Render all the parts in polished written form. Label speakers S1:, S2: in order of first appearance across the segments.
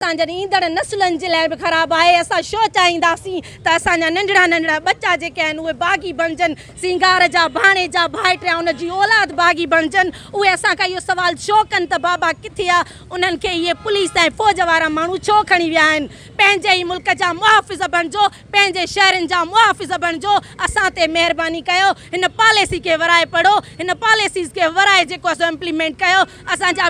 S1: اسان جن ايندڙ نسلن جي لاء به خراب آهي. اسان ڇو چاهينداسين ته اسان جا ننڍڙا ننڍڙا ٻچا جيڪي آهن اهي باغي بڻجن، سينگار جا ڀاڻيجا ڀائٽيا ان جي اولاد باغي بڻجن؟ اهي اسان کان اهو سوال ڇو ڪن ته بابا ڪٿي آ؟ انهن کي اهي پوليس ۽ فوج وارا ماڻهو ڇو کڻي ويا آهن؟ پنهنجي ئي ملڪ جا محافظ بڻجو، پنهنجي شهرين جا محافظ بڻجو، اسان تي مهرباني ڪيو، هن پاليسي کي ورائي پڙهو، هن پاليسيز کي ورائي جيڪو آهي سو امپليمينٽ ڪيو. اسان جا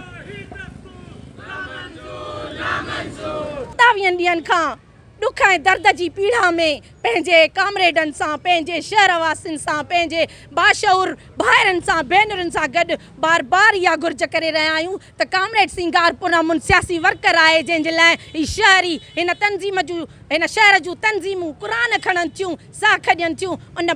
S1: 27 ڏينهن کان ڏک ۽ درد جي پيڙا ۾ پنهنجي ڪامريڊن سان، پنهنجي شهر واسين سان، پنهنجي باشعور ڀائرن سان، ڀينرن سان گڏ بار بار اها گهرج ڪري رهيا آهيون ته ڪامريڊ سينگار پرامن سياسي ورڪر آهي، جنهن جي لاء هي شهري هن تنظيم جون هن شهر جون تنظيمون قرآن کڻن ٿيون، ساک ڏين ٿيون. ان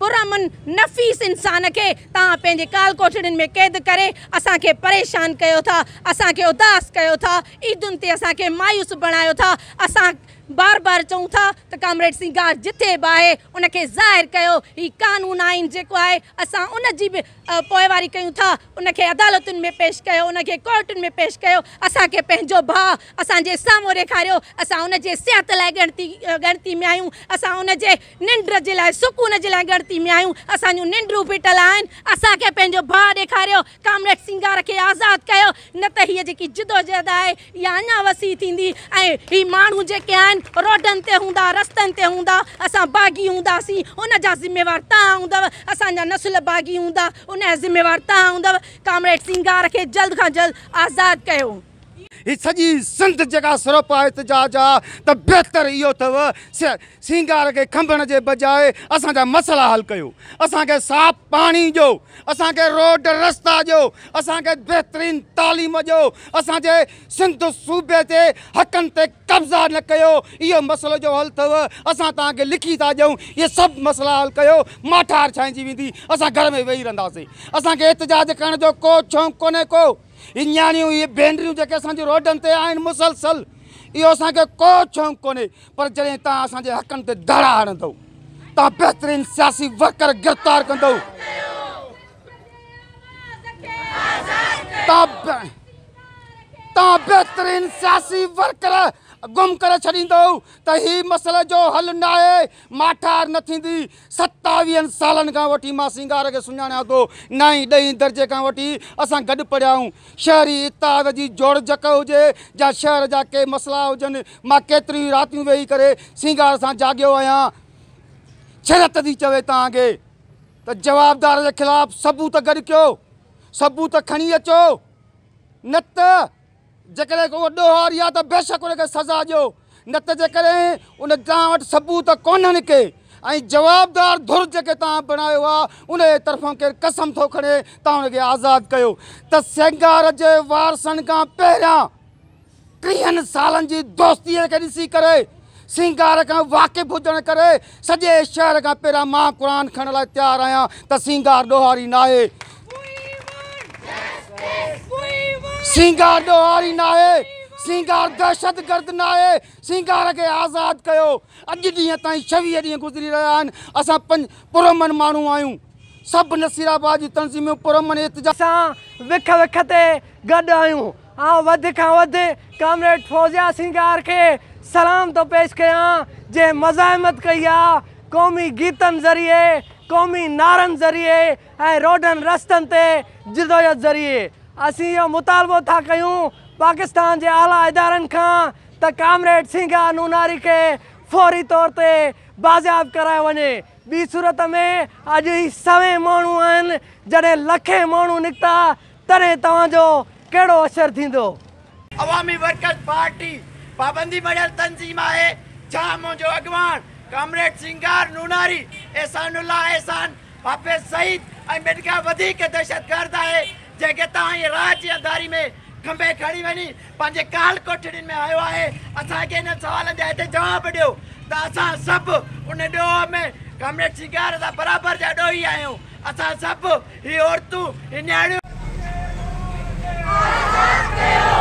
S1: پرامن نفيس انسان کي توهان پنهنجي ڪال ڪوٺڙين ۾ قيد ڪري اسان کي پريشان ڪيو ٿا، اسان کي اداس ڪيو ٿا، عيدن تي اسان کي مايوس بڻايو ٿا. اسان بار بار چئون ٿا ته ڪامريڊ سينگار جٿي به آهي ان کي ظاهر ڪيو. هي قانون آئين جيڪو آهي اسان ان جي به پوئواري ڪيون ٿا، ان کي عدالتن ۾ پيش ڪيو، ان کي ڪورٽن ۾ پيش ڪيو، اسان کي پنهنجو ڀاء اسان جي سامهون ڏيکاريو. اسان ان جي صحت لاء ڳڻتي ۾ آهيون، اسان ان جي ننڊ جي لاء سڪون جي لاء ڳڻتي ۾ آهيون، اسان جون ننڊون ڦٽل آهن. اسان کي پنهنجو ڀاء ڏيکاريو، ڪامريڊ سينگار کي آزاد ڪيو، نه ته هيء جيڪي جدوجهد آهي اها اڃا وسيع ٿيندي ۽ هي ماڻهو جيڪي آهن روڊن تي هوندا، رستن تي هوندا، اسان باغي هونداسين، ان جا ذميوار توهان هوندؤ. اسان جا نسل باغي هوندا، ان جا ذميوار توهان هوندؤ. ڪامريڊ سينگار کي جلد کان جلد آزاد ڪيو.
S2: هي سڄي سنڌ جيڪا سروپا احتجاج آ ته بهتر اهو اٿو سينگار کي کنڀڻ جي بجاء اسان جا مسئلا حل ڪيو، اسان کي صاف پاڻي ڏيو، اسان کي روڊ رستا ڏيو، اسان کي بهترين تعليم ڏيو، اسان جي سنڌ صوبي جي حقن تي قبضا نه ڪيو. اهو مسئلو جو حل اٿو، اسان توهان کي لکي ٿا ڏيون، اهي سڀ مسئلا حل ڪيو، ماٺار ڇائنجي ويندي، اسان گهر ۾ ويهي رهنداسين. اسان کي احتجاج ڪرڻ جو ڪو شوق ڪونهي ڪو. هي نياڻيون هي ڀينريون جيڪي اسان جي روڊن تي آهن مسلسل، اهو اسان کي ڪو شوق ڪونهي. پر جڏهن توهان اسان جي حقن تي ڌاڙا هڻندؤ، توهان بهترين سياسي ورڪر گرفتار ڪندؤ، توهان بهترين سياسي ورڪر گم ڪري ڇڏيندؤ ته هي مسئلي جو حل ناهي، ماٺار نه ٿيندي. 27 سالن کان وٺي مان سينگار کي سڃاڻيان ٿو، 9 10 درجي کان وٺي اسان گڏ پڙهيا آهيون. شهري اتحاد جي جوڙجڪ هجي يا شهر جا ڪي مسئلا هجن، مان ڪيتريون ئي راتيون ويهي ڪري سينگار سان جاڳيو آهيان. شرط ٿي چوي توهان کي ته جوابدار جي خلاف ثبوت گڏ ڪيو، ثبوت کڻي اچو، نه ته جيڪڏهن ڪو ڏوهاري آهي ته بيشڪ ان کي سزا ڏيو، نه ته جيڪڏهن ان توهان وٽ ثبوت ڪونهن ڪي ۽ جوابدار ڌر جيڪي توهان بڻايو آهي ان جي طرفان ڪير قسم ٿو کڻي توهان ان کي آزاد ڪيو ته سينگار جي وارثن کان پهريان 30 سالن جي دوستيء کي ڏسي ڪري، سينگار کان واقف هجڻ ڪري سڄي شهر کان پهريان مان قرآن کڻڻ لاء تيار آهيان ته سينگار ڏوهاري ناهي، سينگار ڏوهاري ناهي، سينگار دهشتگرد ناهي، سينگار کي آزاد ڪيو. اڄ ڏينهن تائين 26 ڏينهن گذري رهيا آهن، اسان پرامن ماڻهو آهيون، سڀ نصير آباد جون تنظيمون پرامن احتجاج
S3: سان وک وک تي گڏ آهيون. آئون وڌ کان وڌ ڪامريڊ فوزيا سينگار کي سلام ٿو پيش ڪيان، جنهن مزاحمت ڪئي آ قومي گيتن ذريعي، قومي نعرن ذريعي ۽ روڊن رستن تي جدوجهد ذريعي. اسين اهو مطالبو ٿا ڪيون پاڪستان جي اعليٰ ادارن کان ته ڪامريڊ سينگار نوناري کي فوري طور تي بازياب ڪرايو وڃي. ٻي صورت ۾ اڄ هي سوين ماڻهو آهن، جڏهن لکين ماڻهو نڪتا تڏهن توهان جو ڪهڙو اثر ٿيندو؟
S4: عوامي ورڪرز پارٽي پابندي مڙهيل تنظيم آهي، ڇا منهنجو اڳواڻ ڪامريڊ سينگار نوناري، احسان الله احسان، حافظ سعيد ۽ ٻين کان وڌيڪ دهشتگرد آهي، جنهن کي توهان هيء رات جي انڌاري ۾ کنڀي کڻي وڃي پنهنجي ڪال ڪوٺڙين ۾ هنيو آهي؟ اسان کي انهن سوالن جا هتي جواب ڏيو ته اسان سڀ ان ڏوهه ۾ ڪامريڊ سينگار سان برابر جا ڏوهي آهيون. اسان سڀ هي عورتون، هي نياڻيون.
S5: آزاد ڪيو.